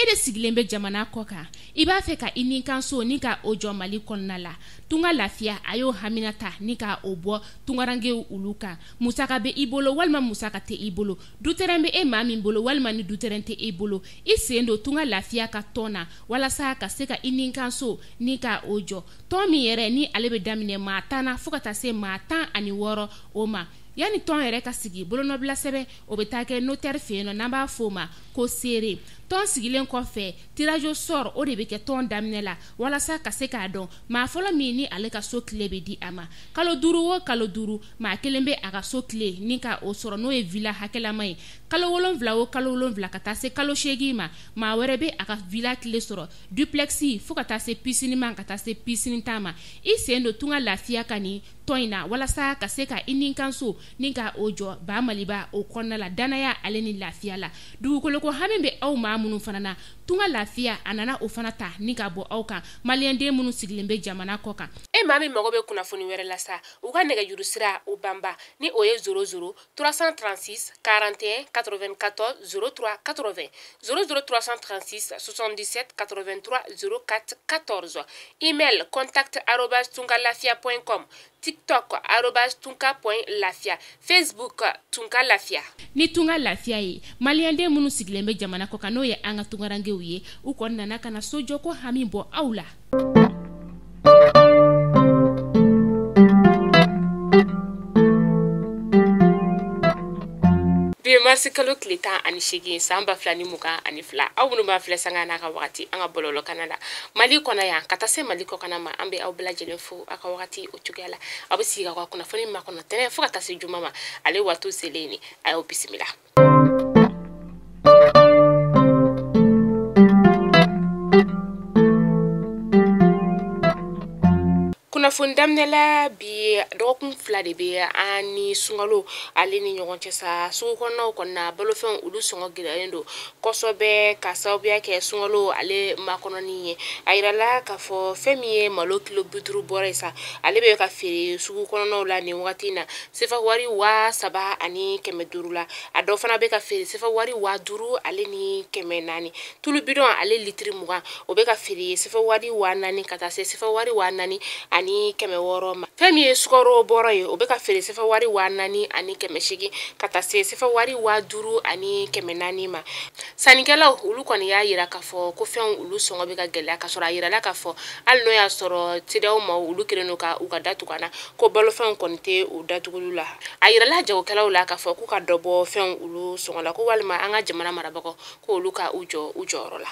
E de sigilen bɛ jamana kɔ kan, i b'a fɛ ka i ni kan so ni ka o jɔ Mali kɔnɔna la. Tunga Lafiya a y'o hamina ta ni ka o bɔ tungarankew olu kan. Musaka bɛ i bolo walima musaka tɛ i bolo, dutɛrɛn bɛ e maa min bolo walima ni dutɛrɛn tɛ e bolo, i sen don Tunga Lafiya ka tɔn na walasa ka se ka i ni kan so ni ka o jɔ. Tɔn min yɛrɛ ni ale bɛ daminɛ maa 10 na fo ka taa se maa 16 o ma. Yanni tɔn yɛrɛ ka sigi, bolonɔbila sɛbɛn o bɛ taa kɛ notaire fɛ yen nɔ, n'an b'a fɔ o ma ko seere. Tɔn sigilen kɔfɛ, tirage au sort o de bɛ kɛ tɔn daminɛ la walasa ka se k'a dɔn maa fɔlɔ min ni ale ka so tile bɛ di a ma. Kalo 5 o kalo 5, maa kelen bɛ a ka so tile ni ka o sɔrɔ, n'o ye villa hakɛlama ye. Kalo 7 o kalo 7 ka taa se kalo 8 ma, maa wɛrɛ bɛ a ka villa tile sɔrɔ, duplex fo ka taa se piscine ma, ka taa se piscine ta ma. I sen don Tunga Lafiya ka nin tɔn in na walasa ka se ka i ni kan so ni ka o jɔ ba Maliba o kɔnɔna la, danaya ale ni lafiya la. Dugukoloko hami bɛ aw maa minnu fana na, Tunga Lafiya a nana o fana ta ni ka bɔ aw kan, maliyɛnden minnu sigilen bɛ jamana kɔ kan. E maa min mago bɛ kunnafoni wɛrɛ la sa, u ka nɛgɛjuru sira o banba ni o ye 00 336 41 94 03 80, 00 336 77 83 04 14. Email contact arobase tungalafia point com, TikTok arobase tunka point lafia, Facebook Tunga Lafiya. Ni Tunga Lafiya ye maliyɛnden minnu sigilen bɛ jamana kɔ kan, n'o ye an ka tungarankew ye, u kɔni nana ka na sojɔko hami bɔ aw la. Bi marisi kalo tile 18 san 2022, aw minnu b'a filɛ sanga n'a ka wagati an ka bɔlɔlɔ kana la Mali kɔnɔ yan ka taa se Mali kɔkana ma, an bɛ aw bɛɛ lajɛlen fo aw ka wagati o cogoya la. Aw bɛ sigi ka kunnafoni makɔnɔ tɛnɛ fo ka taa se juma ma, ale waati selen ni a y'aw bisimila. Kunnafoni daminɛ la bi, dɔgɔkun 2 de bɛ an ni sunkalo ale ni ɲɔgɔn cɛ sa. Sugu kɔnɔnaw kɔnɔna balofɛnw olu sɔngɔ gɛlɛyalen don kosɛbɛ ka sababuya kɛ sunkalo ale makɔnɔni ye. A yirala k'a fɔ fɛn min ye malo kilo 50 bɔrɛ ye sa, ale bɛ ka feere sugu kɔnɔnaw la nin wagati in na sefa wari 3500 la. A dɔ fana bɛ ka feere sefa wari 5000 ale ni 400. Tulu bidɔn ale litiri 20 o bɛ ka feere sefa wari 4000 ka taa se sefa wari 4600 ma. Fɛn min ye sukaro bɔrɔ ye, o bɛ ka feere sefa wari 4800 ka taa se sefa wari 5400 ma. Sannikɛlaw olu kɔni y'a yira k'a fɔ ko fɛnw olu sɔngɔ bɛ ka gɛlɛya, ka sɔrɔ a yirala k'a fɔ hali n'o y'a sɔrɔ CEDEAO maaw olu kɛlen don ka u ka datugu an na, ko balofɛnw kɔni tɛ u datuguli la. A yirala jagokɛlaw la k'a fɔ k'u ka dɔ bɔ fɛnw olu sɔngɔ la, ko walima an ka jamana marabagaw ko olu ka u jɔ u jɔyɔrɔ la.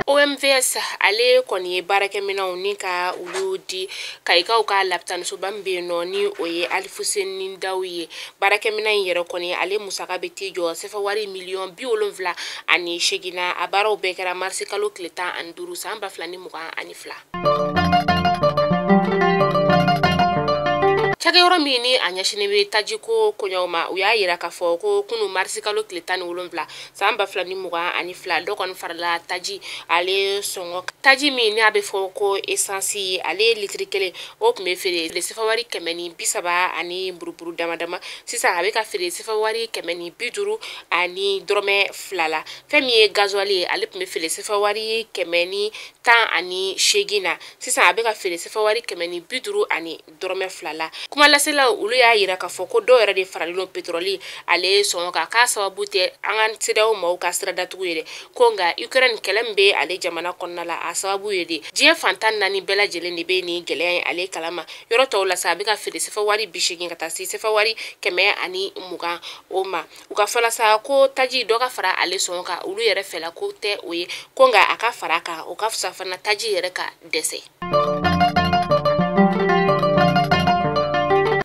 OMVS ale kɔni ye baarakɛminɛnw ni ka olu di Kayikaw ka lapitanisoba min bɛ yen nɔ, ni o ye Alifuseni Daw ye. Baarakɛminɛn in yɛrɛ kɔni ale musaka bɛ t'i jɔ sefa wari miliyɔn 78 na. A baaraw bɛɛ kɛra marisi kalo tile 15 san 2022. Cakɛyɔrɔ min ni a ɲɛsinnen bɛ tajiko koɲaw ma, u y'a yira k'a fɔ ko kunu marisi kalo tile 17 san 2022 dɔ kɔni farala taji ale sɔngɔ. Taji min ni a bɛ fɔ ko esansi, ale litiri 1 o tun bɛ feere sefa wari 130 ani buruburu dama dama, sisan a bɛ ka feere sefa wari 150 ani dɔrɔmɛ 2 la. Fɛn min ye gasoil ye, ale tun bɛ feere sefa wari 118 na, sisan a bɛ ka feere sefa wari 150 ani dɔrɔmɛ 2 la. Kuma laselaw olu y'a yira k'a fɔ ko dɔw yɛrɛ de faralen don pétrole ale sɔngɔ kan, k'a sababu tɛ an ka CEDEAO maaw ka sira datugu ye dɛ, ko nka Ukraine kɛlɛ min bɛ ale jamana kɔnɔna la a sababu ye de diɲɛ fantan 4 bɛɛ lajɛlen de bɛ nin gɛlɛya in ale kalama. Yɔrɔ tɔw la sa, a bɛ ka feere sefa wari 80 ka taa se sefa wari 120 o ma. U ka fɔ la sa ko taji dɔ ka fara ale sɔngɔ kan, olu yɛrɛ fɛla ko tɛ o ye, ko nka a ka fara a kan o ka fisa fana taji yɛrɛ ka dɛsɛ.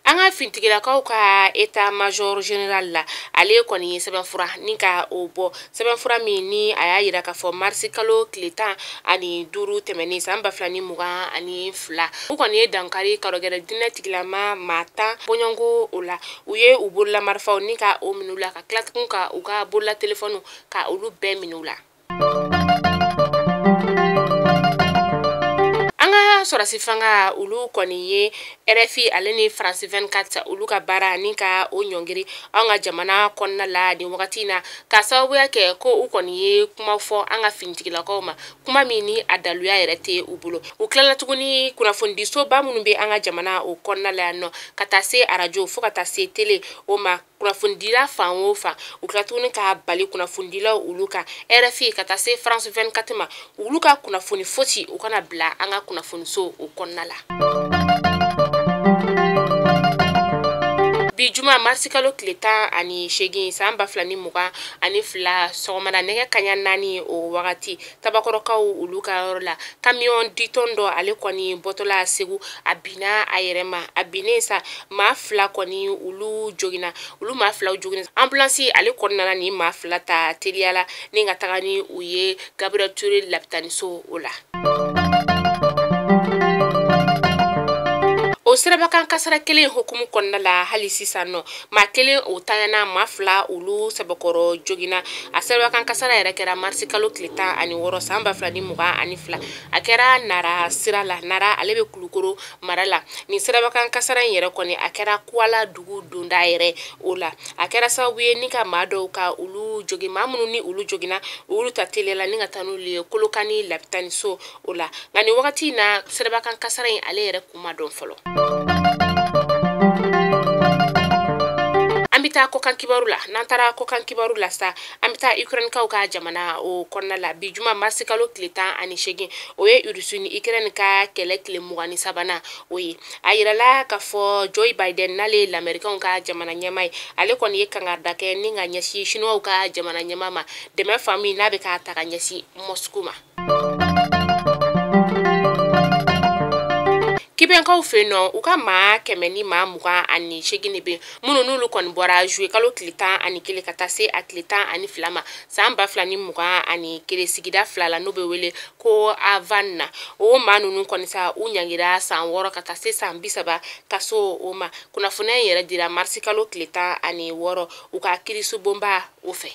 An ka fintigilakaw ka état major général la, ale kɔni ye sɛbɛnfura ni ka o bɔ, sɛbɛnfura min ni a y'a yira k'a fɔ marisi kalo tile 15 tɛmɛnen san 2022, u kɔni ye dankari karɔgɛrɛ diinɛ tigilama maa 10 bɔɲɔgɔnko o la. U ye u bolola marifaw ni ka o minɛ u la, ka tila tuguni ka u ka bolola telefɔniw ka olu bɛɛ minɛ u la. Iran sɔrɔsi fanga olu kɔni ye RFI ale ni France 24 olu ka baara ni ka o ɲɔngiri an ka jamana kɔnɔna la nin wagati in na, ka sababuya kɛ ko u kɔni ye kuma fɔ an ka finitigilakaw ma, kuma min ni a daluya yɛrɛ tɛ u bolo. U tilala tuguni kunnafonidisoba minnu bɛ an ka jamana o kɔnɔna la yan nɔ, ka taa se arajo fo ka taa se tele o ma, kunnafonidila fan o fan, u tila tuguni ka bali kunnafonidilaw olu kan RFI ka taa se France 24 ma, olu ka kunnafoni fosi u kana bila an ka kunnafoniso o kɔnɔna la. Bi juma marisi kalo tile 18 san 2022 sɔgɔmada nɛgɛ kanɲɛ 4 o wagati, Tabakɔrɔkaw olu ka yɔrɔ la, camion 10 tonnes dɔ ale kɔni bɔtɔla Segu, a binna a yɛrɛ ma. A binnen sa, maa 2 kɔni olu joginna, olu maa 2 joginna. Ambulance ale kɔni nana ni maa 2 ta teliya la ni ka taga ni u ye Gabriel Touré lapitaniso o la. O sirabakan kasara kelen hukumu kɔnɔna la hali sisan nɔ, maa 1 o tanyana, maa 2 olu sɛbɛkɔrɔ joginna. A sirabakan kasara yɛrɛ kɛra marisi kalo tile 16 san 2022, a kɛra Nara sira la. Nara ale bɛ Kulukoro mara la. Nin sirabakan kasara in yɛrɛ kɔni a kɛra Kuala dugu donda yɛrɛ o la. A kɛra sababu ye ni ka maa dɔw ka olu jogin, maa minnu ni olu joginna olu ta teliya la ni ka taa n'olu ye Kolokani lapitaniso o la. Nka nin wagati in na sirabakan kasara in ale yɛrɛ kun ma dɔn fɔlɔ. An bɛ taa kɔkan kibaru la. N'an taara kɔkan kibaru la sa, an bɛ taa Ukrainekaw ka jamana o kɔnɔna la. Bi juma marisi kalo tile 18, o ye Rusi ni Ukraine ka kɛlɛ tile 23nan o ye. A yirala k'a fɔ Joe Biden, n'ale ye lamɛrikaw ka jamana ɲɛmaa ye, ale kɔni ye kangarida kɛ ni ka ɲɛsin Chinois ka jamana ɲɛmaa ma, dɛmɛ fan min n'a bɛ k'a ta ka ɲɛsin Moscou ma. Kibɛnkaw fɛ yen nɔ, u ka maa 128 de bɛ minnu n'olu kɔni bɔra juillet kalo tile 11 ka taa se a tile 12 ma san 2021 sigida 2 la, n'o bɛ wele ko Avan na. O maa ninnu kɔni sa, u ɲangira san 6 ka taa se san 30 kaso o ma. Kunnafoniya in yɛrɛ dira marisi kalo tile 16 u ka kiirisobonba o fɛ.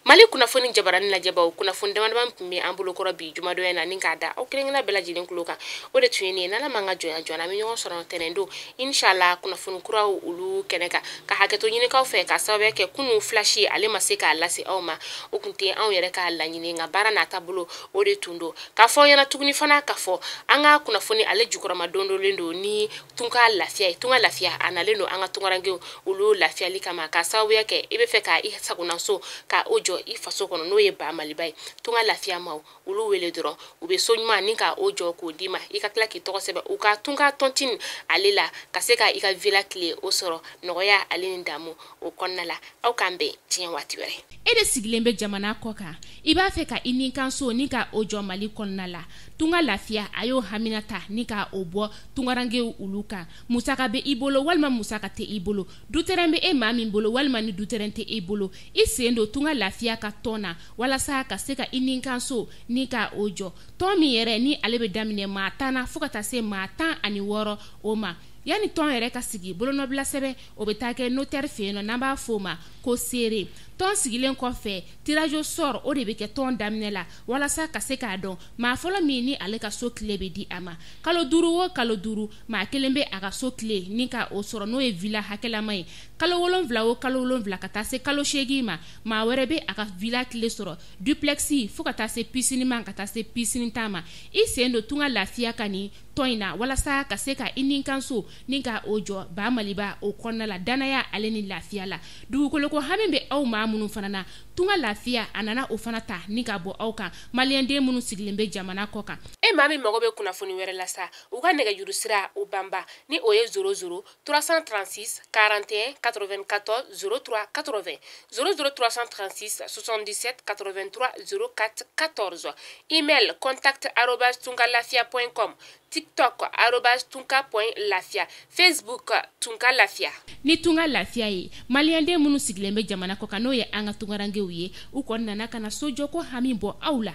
Mali kunnafoni jabarani lajɛbaw, kunnafoni damadama tun bɛ an bolokɔrɔ bi jumadon in na ni k'a da aw kelen-kelenna bɛɛ lajɛlen tulo kan. O de tun ye nin ye. N'Ala m'an ka jɔnya jɔ, an bɛ ɲɔgɔn sɔrɔ ntɛnɛn don inshallah kunnafoni kuraw olu kɛnɛ kan. Ka hakɛto ɲinikaw fɛ ka sababu kɛ kunun flash ale ma se k'a lase aw ma, o kun tɛ anw yɛrɛ ka laɲini, nka baara n'a taabolo o de tun don. K'a fɔ ɲɛna tuguni fana k'a fɔ an ka kunnafoni ale jukɔrɔma dondolen don ni tunka lafiya ye. Tunka lafiya a nalen don an ka tunkarankew olu lafiyali kama, ka sababuya kɛ i bɛ fɛ ka i sagonaso ka o jɔ i faso kɔnɔ, n'o ye ba Maliba ye. Tunga lafiya maaw olu wele dɔrɔn, u bɛ so ɲuman ni ka o jɔ k'o d'i ma, i ka tila k'i tɔgɔ sɛbɛn u ka tunga tontine ale la, ka se ka i ka villa tile o sɔrɔ nɔgɔya ale ni damu o kɔnɔna la. Aw k'an bɛn diɲɛ waati wɛrɛ. E de sigilen bɛ jamana kɔ kan, i b'a fɛ ka i ni kan so ni ka o jɔ Mali kɔnɔna la. Tunga lafiya a y'o hamina ta ni ka o bɔ tunkarankew olu kan. Musaka bɛ i bolo walima musaka tɛ i bolo, dutɛrɛn bɛ e maa min bolo walima ni dutɛrɛn tɛ e bolo, i sen don tunga lafiya ka tɔn na walasa ka se ka i ni kan so ni ka o jɔ. Tɔn min yɛrɛ ni ale bɛ daminɛ maa 10 na fo ka taa se maa 16 o ma. Yanni tɔn yɛrɛ ka sigi, bolonɔbila sɛbɛn o bɛ taa kɛ notaire fɛ yen nɔ, n'an b'a fɔ o ma ko seere. Tɔn sigilen kɔfɛ, tirage au sort o de bɛ kɛ tɔn daminɛ la walasa ka se k'a dɔn maa fɔlɔ min ni ale ka so tile bɛ di a ma. Kalo 5 o kalo 5, maa kelen bɛ a ka so tile ni ka o sɔrɔ, n'o ye villa hakɛlama ye. Kalo 7 o kalo 7 ka taa se kalo 8 ma, maa wɛrɛ bɛ a ka villa tile sɔrɔ, duplex fo ka taa se piscine ma, ka taa se piscine ta ma. I sen don tunga lafiya ka nin tɔn in na walasa ka se ka i ni kan so ni ka o jɔ ba Maliba o kɔnɔna la, danaya ale ni lafiya la. Dugukolo ko hami bɛ aw maa minnu fana na, tunga lafiya a nana o fana ta ni ka bɔ aw kan, maliyɛnden minnu sigilen bɛ jamana kɔ kan. E maa min mago bɛ kunnafoni wɛrɛ la sa, u ka nɛgɛjuru sira o banba ni o ye 00 336 41 94 03 80 00 336 77 83 04 14. Email contact@tunkalafia.com, TikTok @tunka.lafia, Facebook Tunka Lafia. Ni Tunka Lafia ye maliyɛnden minnu sigilen bɛ jamana kɔ kan, n'o ye an ka tunkarankew ye, u kɔni nana ka na sojɔ ko hami bɔ aw la.